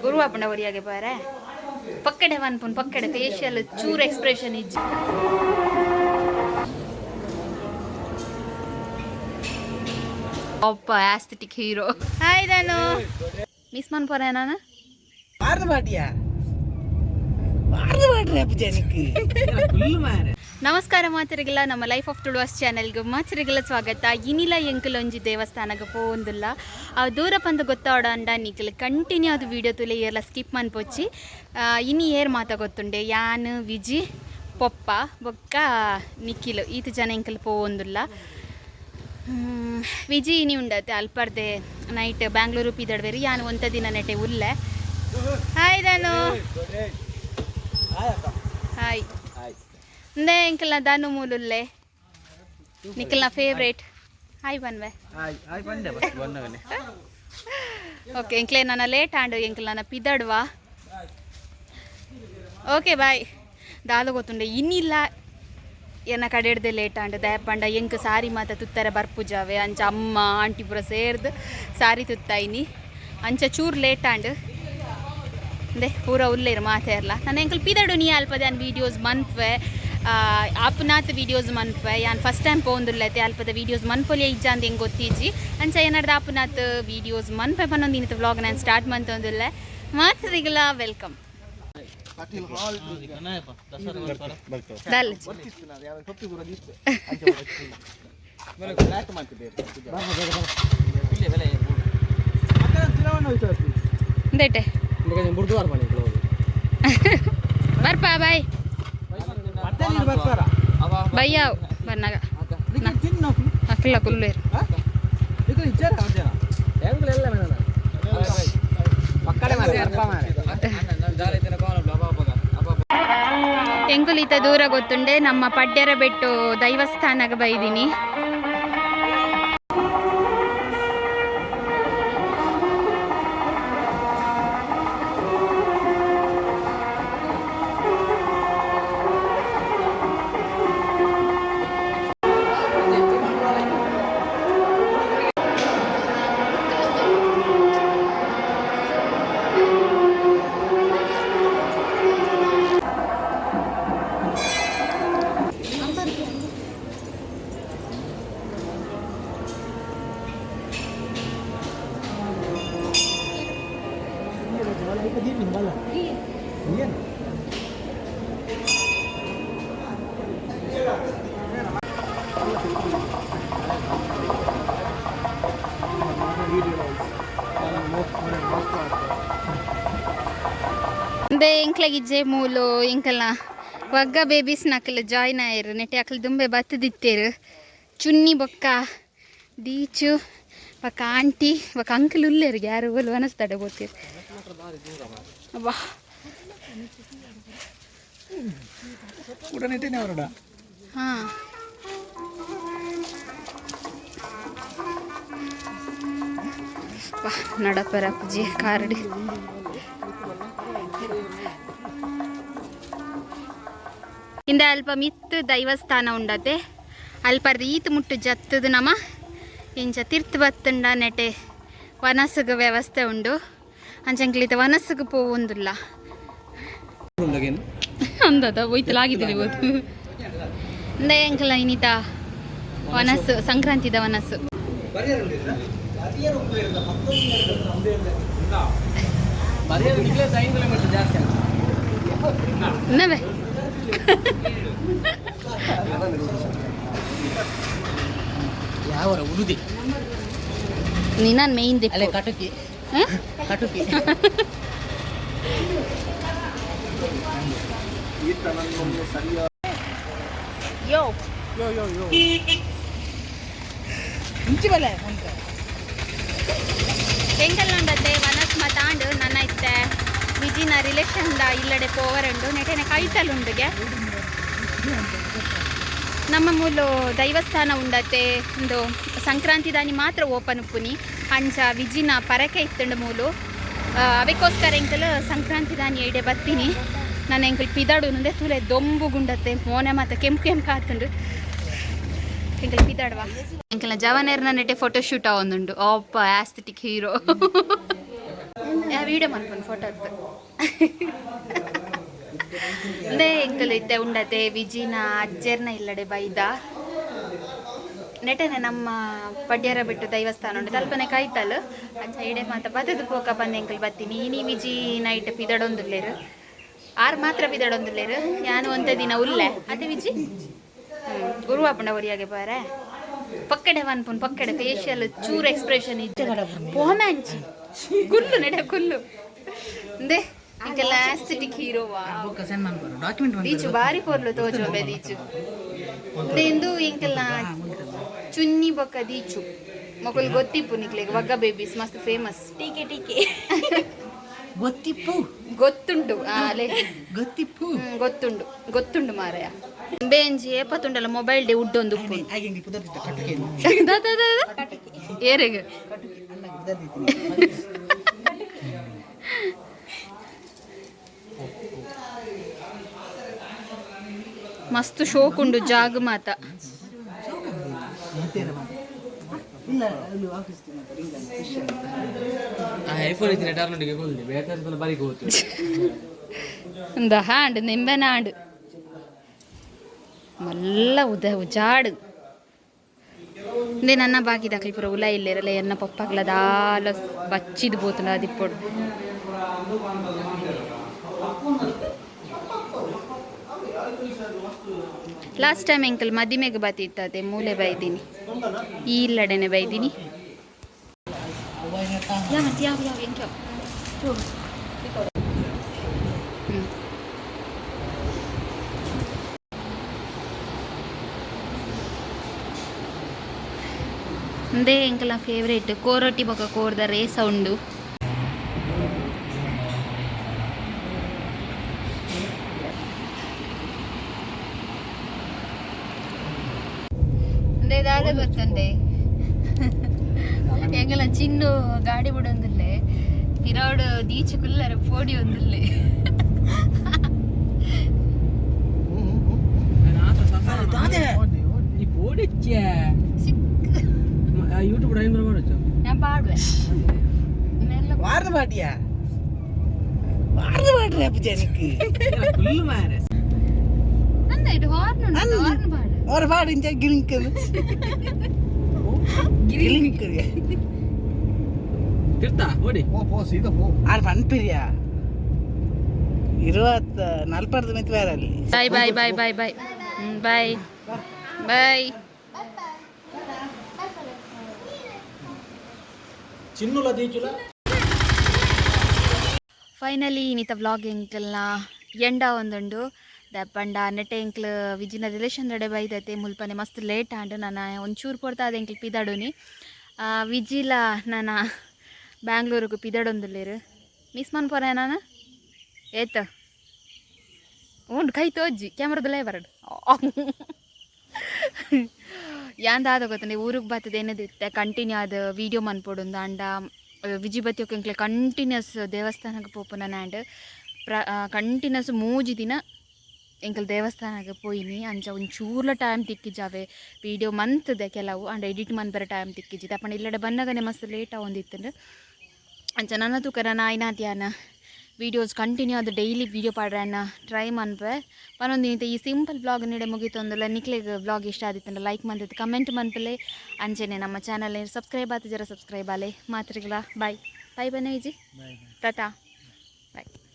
ಗುರು ಆಪುಂಡ ಒರಿಯಾಗೆ ಬಾರೆ ಪಕ್ಕಡೆ ಪನ್ಪುನ್ ಪಕ್ಕಡೆ ಫೇಶಿಯಲ್ ಚೂರ್ ಎಕ್ಸ್ಪ್ರೆಷನ್ ಇಜ್ಜಿ. ಒಪ್ಪ ಆಸ್ಥೆಟಿಕ್ ಹೀರೋ. ಹಾಯ್ ದಾನು, ಮಿಸ್ ಮನ್ಪೊರೆ ನಾನು. பாரத பாட்டியா? பாரத பாட்டு ಅಪ್ಪಜನಕ್ಕೆ. ನಮಸ್ಕಾರ ಮಾತರಿಗೆಲ್ಲ, ನಮ್ಮ ಲೈಫ್ ಆಫ್ ತುಳುವಾಸ್ ಚಾನೆಲ್ಗೆ ಮಾತರಿಗೆಲ್ಲ ಸ್ವಾಗತ. ಇನಿಲ ಎಂಕುಲೊಂಜಿ ದೇವಸ್ಥಾನಕ್ಕೆ ಪೋವೊಂದುಲ್ಲ. ಆ ದೂರ ಪಂದು ಗೊತ್ತಾವಡಂಡ ನಿಕಲ್ ಕಂಟಿನ್ಯೂ ಅದು ವೀಡಿಯೋ ತುಲೆ, ಏರ್ಲ ಸ್ಕಿಪ್ ಮನ್ಪೊಚ್ಚಿ. ಇನಿ ಏರ್ ಮಾತ ಗೊತ್ತುಂಡೆ? ಯಾನ್, ವಿಜಿ, ಪೊಪ್ಪ ಬೊಕ್ಕ ನಿಖಿಲ್, ಈತ ಜನ ಎಂಕಲ್ ಪೋವೊಂದುಲ್ಲ. ವಿಜಿ ಇನಿ ಉಂಡತೆ, ಅಲ್ಪರ್ದೆ ನೈಟ್ ಬ್ಯಾಂಗ್ಳೂರು ಪಿದಡ್ವೇರು. ಯಾನ್ ಒಂತ ದಿನ ನೆಟೆ ಉಲ್ಲೆ. ಹಾಯ್ ದಾನು. ಹಾಯ್. ಇಂದೇ ಎಂಕಲ್ನ ದಾನು ಮೂಲುಲ್ಲೆ, ನಿಖಲ್ನ ಫೇವ್ರೇಟ್. ಹಾಯ್ ಬನ್ವೆ. ಓಕೆ, ಎಂಕ್ಲೆ ನನ್ನ ಲೇಟ್ ಆಂಡ್, ಎಂಕಲ್ ನನ್ನ ಪಿದಡ್ವಾ. Okay, boy. ದಾದ ಗೊತ್ತುಂಡೆ, ಇನ್ನಿಲ್ಲ ಎನ್ನ ಕಡೆ ಹಿಡ್ದೆ ಲೇಟ್ ಆಂಡ್. ದಯಪಂಡ ಎಂಕ್ ಸಾರಿ ಮಾತ ತುತ್ತಾರೆ ಬರ್ಪುಜಾವೆ. ಅಂಚ ಅಮ್ಮ ಆಂಟಿ ಪೂರ ಸೇರ್ದು ಸಾರಿ ತುತ್ತಾಯಿನಿ. ಅಂಚ ಚೂರು ಲೇಟ್ ಆಂಡ್. ಅಂದೆ ಪೂರ ಉಲ್ಲೇರು ಮಾತೇರ್ಲ. ನನ್ನ ಎಂಕಲ್ ಪಿದಡು. ನೀ ಅಲ್ಪದ ಯಾನ್ ವೀಡಿಯೋಸ್ ಮನ್ಪೆ, ಆಪುನಾತ್ ವೀಡಿಯೋಸ್ ಮನ್ಪೆ. ಯಾನ್ ಫಸ್ಟ್ ಟೈಮ್ ಪೋಂದುಲ್ಲೈತೆ, ಅಲ್ಪದ ವೀಡಿಯೋಸ್ ಮನ್ಪೊಲಿಯ ಇಜ್ಜ ಅಂದ್ ಹೆಂಗೆ ಗೊತ್ತಿಜ್ಜಿ. ಅಂಚ ಏನಾರ್ದು ಆಪುನಾತ್ ವೀಡಿಯೋಸ್ ಮನ್ಪೆ ಪನ್ನೊಂದು ಇನ್ನಿತ ವ್ಲಾಗ್ ನಾನು ಸ್ಟಾರ್ಟ್ ಮಂತೊಂದುಲ್ಲೆ. ಮಾತರಿಗೆಲ್ಲ welcome. ದಾಲ್. ದೇಟೆ ಬರ್ಪಾ, ಬಾಯ್. ಬಯ್ಯಾವ್ ಬನ್ನಾಗ ಅಕ್ಲ ಕುಲ್ಲೇರು. ಎಂಕುಲಿತ ದೂರ ಗೊತ್ತುಂಡೆ, ನಮ್ಮ ಪಡ್ಯರ ಬೆಟ್ಟು ದೈವಸ್ಥಾನಕ್ಕೆ ಬೈದಿನಿ. ಬೇ ಎಂಕ್ಲಗಿಜ್ಜೆ ಮೂಲು ಎಂಕಲ್ನ ವಗ್ಗ ಬೇಬೀಸ್ ನಕಲ್ ಜಾಯ್ನ್ ಆಯರು. ನೆಟ್ಟೆ ಅಕಲ್ ದುಂಬೆ ಬತ್ತದಿತ್ತೇರು. ಚುನ್ನಿ ಬೊಕ್ಕ ದೀಚು ಬೊಕ್ಕ ಆಂಟಿ ಬೊಕ್ಕ ಅಂಕಲ್ ಉಲ್ಲೇರು. ಯಾರು ಒಲು ಅನಸ್ತಾಡೆ ಗೊತ್ತಿರು. ಅಬ್ಬಾ. ಹಾಂ, ನಡಪರ ಅಪ್ಪಾಜಿ ಕಾರ್ಡ್. ಇಂದ ಅಲ್ಪ ಮಿತ್ತು ದೈವಸ್ಥಾನ ಉಂಡತೆ. ಅಲ್ಪರ್ದು ಈತ್ ಮುಟ್ಟು ಜತ್ತದು ನಮ ಇಂಚ ತಿರ್ತು ಬತ್ತುಂಡ ನೆಟೆ ವನಸುಗ ವ್ಯವಸ್ಥೆ ಉಂಡು. ಅಂಚಂಕ್ಲಿತ ವನಸುಗ ಪೋವೊಂದುಲ್ಲ ಅಂದದ ಹೋಯ್ತಲಾಗಿದ್ದೀರಿ ಇವತ್ತು. ಇಂದ ಎಂಕಲ ಇನ್ನಿತ ವನಸ್ಸು, ಸಂಕ್ರಾಂತಿದ ವನಸ್ಸು. ನವೆ. ಯಾವ ಉಡುದಿ? ನಿನ್ನ ಮೇಯ್ನ್. ಅಲ್ಲೇ ಕಟುಕಿ ಕಟುಕಿ. ಯೋ. ಯೋ ಯೋ ಯೋ ಇಂಚಿ ಬಲೆ. ಎಂಕಲ್ ಉಂಡತೆ ವನಸ್ ಮತಾಂಡ್. ನನ್ನ ಇತ್ತೆ ವಿಜಿನ ರಿಲೇಷನ್ the ಇಲ್ಲಡೆ ಪೋವರುಂಡು. ನೆಟೆನ ಕೈತಲ್ ಉಂಡುಗೆ. ನಮ್ಮ ಮೂಲು ದೈವಸ್ಥಾನ ಉಂಡತೆ. ಒಂದು ಸಂಕ್ರಾಂತಿ ದಾನಿ ಮಾತ್ರ ಓಪನ್ ಉಪ್ಪುನಿ. ಅಂಚ ವಿಜಿನ ಪರಕೆ ಇತ್ತುಂಡು ಮೂಲು. ಅವೆಕ್ಕೋಸ್ಕರ ಎಂಕಲ್ ಸಂಕ್ರಾಂತಿ ದಾನಿ ಎಡೆ ಬತ್ತೀನಿ. ನಾನು ಎಂಕಲ್ ಪಿದಾಡು ನುಂದೆ. ತುಲೆ ದೊಂಬು ಗುಂಡತ್ತೆ, ಮೋನೆ ಮಾತ ಕೆಂಪು ಕೆಂಪು ಆತುಂಡು. ಎಂಕಲ್ ಪಿದಾಡುವ. ಎಂಕಲ್ನ ಜವನೇರ್ನ ನೆಟೆ ಫೋಟೋ ಶೂಟ್ ಆವೊಂದುಂಡು. ಒಪ್ಪ ಆಸ್ಥೆಟಿಕ್ ಹೀರೋ. ಯಾ ವೀಡಿಯೋ ಮನ್ಪುನ್ ಫೋಟೋ ಅತ್ತು. ಇಂದೇ ಎಂಕಲ್ ಇತ್ತೆ ಉಂಡತೆ ವಿಜಿನ ಅಜ್ಜೆರ್ನ ಇಲ್ಲಡೆ ಬೈದ. ನೆಟನೆ ನಮ್ಮ ಪಡ್ಯರ ಬಿಟ್ಟು ದೈವಸ್ಥಾನ ಉಂಡು, ತಲ್ಪನೆ ಕಾಯ್ತಲ್. ಅಂಚ ಇಡೆ ಮಾತ ಬದದು ಪೋಕ ಬಂದ ಎಂಕಲ್ ಬತ್ತೀನಿ. ಇನಿ ವಿಜಿ ನೈಟ್ ಪಿದಡೊಂದುಲ್ಲೇರು, ಆರ್ ಮಾತ್ರ ಪಿದಡೊಂದುಲ್ಲೇರು. ಯಾನು ಒಂತೆ ದಿನ ಉಲ್ಲೆ ಅದೇ ವಿಜಿ. ಗುರುವಾಪುಂಡ ಒರಿಯಾಗೆ ಬಾರೆ ಪಕ್ಕಡೆ ವನ್ಪುನ್ ಪಕ್ಕಡೆ ಫೇಶಿಯಲ್ ಚೂರ್ ಎಕ್ಸ್ಪ್ರೆಷನ್ ಇಜ್ಜೆ ಪೋಮ್ಯಾಂಚಿ ಕುಲ್ಲು ನೆಡೆ ಕುಲ್ಲು. ಇಂದೆ ಇಂಕೆಲ್ಲ ಆಸ್ಥೆಟಿಕ್ ಹೀರೋವಾ. ಬೊಕ್ಕ ಸೆಂಡ್ ಮನ್ಪರು ಡಾಕ್ಯುಮೆಂಟ್. ದೀಚು ಬಾರಿ ಪೊರ್ಲು ತೋಜೋಬೆ ದೀಚು. ಇಂದು ಇಂಕೆಲ್ಲ ಚುನ್ನಿ ಬೊಕ್ಕ ದೀಚು ಮೊಕಲ್ ಗೊತ್ತಿಪ್ಪು ನಿಕ್ಲೆಗ್. ವಗ್ಗ ಬೇಬೀಸ್ ಮಸ್ತ್ ಫೇಮಸ್. ಟೀಕೆ ಟೀಕೆ. ಗೊತ್ತಿಪ್ಪು. ಗೊತ್ತುಂಟು ಅಲೆ. ಗೊತ್ತಿಪ್ಪು. ಗೊತ್ತುಂಡು ಗೊತ್ತುಂಡು ಮಾರಾಯ. ಬೇಂಜಿ ಏಪತ್ತುಂಡಲ್ಲ ಮೊಬೈಲ್ ಡೇ ಉಡ್ಡೊಂದು ಉಪ್ಪು. ಹಾಗೆ ಹಿಂಗೆ ಪುದರ್ದಿತ್ತ ಕಟುಕಿ. ದಾ, ದಾ, ದಾ, ದಾ. ಏರೆಗ್? ಕಟುಕಿ ಅಣ್ಣಗೆ ಪುದರ್ದಿತ್ತೀನಿ. ಮಸ್ತ್ ಶೋಕ್ ಉಂಡು ಜಾಗ್ ಮಾತ. ಇಲ್ಲ, ಅಲ್ಲಿ ಆಫೀಸ್. ಐಫೋನ್ ಇತ್ತಿನ ಟರ್ನೊಟ್ಟಿಗೆ ಕೊಲ್ದಿ ಬೇಕಾದ್ರೆ ಬಾರಿ ಹೋತು. ಇಂದ ಹಾಂಡ್ ನಿಂಬೆನ ಹಾಂಡ್ ಮಲ್ಲ ಉದ ಉಜಾಡು. ಇಂದೆ ನನ್ನ ಬಾಕಿ ದಾಖಲಿ ಪೂರ ಉಲ ಇಲ್ಲೇರಲ್ಲ. ಎನ್ನ ಪಪ್ಪಾಗ್ಲ ದಾಲ ಬಚ್ಚಿದ್ ಬೋತುಂಡ ಅದಿಪ್ಪೊಡು. ಲಾಸ್ಟ್ ಟೈಮ್ ಎಂಕಲ್ ಮದಿಮೆಗೆ ಬತ್ತಿತ್ತದೆ ಮೂಲೆ ಬೈದೀನಿ, ಈ ಇಲ್ಲಡೆನೆ ಬೈದೀನಿ. ಯಾ ಮತ್ತೆ ಯಾವ ಯಾವ ಎಂಕ. ಅಂದೇ ಎಂಕಲ ಫೇವ್ರೇಟ್ ಕೋರೋಟಿ ಬೊಕ ಕೋರ್ದ ರೇಸ ಉಂಡು. ಅಂದೇ ದಾದ ಗೊತ್ತಂಡೆ, ಎಂಗಲ ಚಿನ್ನು ಗಾಡಿ ಬಿಡೊಂದಿಲ್ಲೆ, ಪಿರೋಡು ದೀಚು ಕುಲ್ಲರ ಪೋಡಿ ಒಂದಿಲ್ಲೆ. ಈ ಪೋಡಿಚ್ಚೆ ಯೂಟ್ಯೂಬ್ ಡೈಂದ್ರ ಮಾಡೋಚು. ഞാൻ പാടുവേ മെല്ലെ. ವಾರದ ಪಾಟಿಯಾ? ವಾರದ ಪಾಟ್ರಿ ಅಪ್ಪು ಜನಕ್ಕೆ. ಫುಲ್ ಮಾರೆ. നന്നായിട്ട് ഹോർൺ ഉണ്ട്, ഹോർൺ പാട്. ಅವ್ರ ಪಾಡು ಇಂಚ ಗಿರಿಂಕದು ಗಿರಿಂಕದು. ತಿರ್ತಾ ಓಡಿ. ಆರ್ ಪನ್ಪಿರಿಯಾ ಇರುವತ್ತ ನಲ್ಪರ್ದ ಮಿತ್ ಬೇರೆ ಅಲ್ಲಿ. Bye bye bye bye bye bye bye. ಚಿನ್ನುಲ ದೀಚುಲ. ಫೈನಲಿ ಇನ್ನಿತ ವ್ಲಾಗ್ ಎಂಕಲ್ನ ಎಂಡ ಒಂದುಂಡು ದಪ್ಪಂಡ ನೆಟ್ಟೆ ಎಂಕ್ಲು ವಿಜಿನ ರಿಲೇಷನ್ ರೆಡೆ ಬೈದತೆ. ಮುಲ್ಪನೆ ಮಸ್ತ್ ಲೇಟ್ ಆಂಡ್. ನಾನು ಒಂಚೂರು ಪೊರ್ತ ಅದ ಎಂಕ್ಲು ಪಿದಡುನಿ. ವಿಜಿಲ ನನ್ನ ಬ್ಯಾಂಗ್ಳೂರಿಗೆ ಪಿದಡೊಂದುಲ್ಲೇರು. ಮಿಸ್ ಮನ್ಪೊರೆ ನಾನು ಏತ ಉಂಡು ಕೈ ತೋಜ್ಜಿ ಕ್ಯಾಮ್ರದಲ್ಲೇ ಬರಡು. ಯಾಂದಾದ ಗೊತ್ತಂಡೆ, ಊರಿಗೆ ಬರ್ತದೆ ಏನದಿತ್ತೆ ಕಂಟಿನ್ಯೂ ಆದ ವೀಡಿಯೋ ಮನ್ಪೊಡುಂದು. ಅಂಡ ವಿಜಿ ಬತ್ತಿಯೊಕ್ ಎಂಕ್ಲೆ ಕಂಟಿನ್ಯೂಸ್ ದೇವಸ್ಥಾನಕ್ಕೆ ಪೋಪುನ ಆ್ಯಂಡ್ ಪ್ರ ಕಂಟಿನ್ಯೂಸ್ 3 ದಿನ ಎಂಕಲ್ ದೇವಸ್ಥಾನಕ್ಕೆ ಪೋಯಿನಿ. ಅಂಚ ಒಂಚೂರ್ಲ ಟೈಮ್ ತಿಕ್ಕಿಜಾವೆ ವೀಡಿಯೋ ಮಂತದೆ ಕೆಲವು ಅಂಡ ಎಡಿಟ್ ಮನ್ಪೆರೆ ಟೈಮ್ ತಿಕ್ಕಿಜಿದೆ. ಅಪ್ಪಂಡ ಇಲ್ಲಡೆ ಬನ್ನಗನೆ ಮಸ್ತ್ ಲೇಟ್ ಆವೊಂದಿತ್ತುಂಡು. ಅಂಚ ನನ್ನ ತೂಕ ನನ್ನ ಆಯ್ನಾತ್ಯಾನ ವೀಡಿಯೋಸ್ ಕಂಟಿನ್ಯೂ ಅದು ಡೈಲಿ ವೀಡಿಯೋ ಪಾಡ್ರನ್ನ ಟ್ರೈ ಮನ್ಪೆ ಪನೊಂದು. ಈ ಸಿಂಪಲ್ ವ್ಲಾಗ್ ನೀಡೆ ಮುಗಿತೊಂದುಲ್ಲ. ನಿಕ್ಲೆಗ್ ವ್ಲಾಗ್ ಇಷ್ಟ ಆದಿತ್ತಂಡ ಲೈಕ್ ಮಂತಿತ್ತು, ಕಮೆಂಟ್ ಮನ್ಪಲೆ. ಅಂಚೆನೆ ನಮ್ಮ ಚಾನಲ್ ಸಬ್ಸ್ಕ್ರೈಬ್ ಆತ ಜರ ಸಬ್ಸ್ಕ್ರೈಬ್ ಆಲೆ. ಮಾತ್ರಿಗಳ ಬಾಯ್ ಬಾಯ್. ಬನ್ನಿ ವಿಜಿ, ಟಾಟಾ, ಬಾಯ್.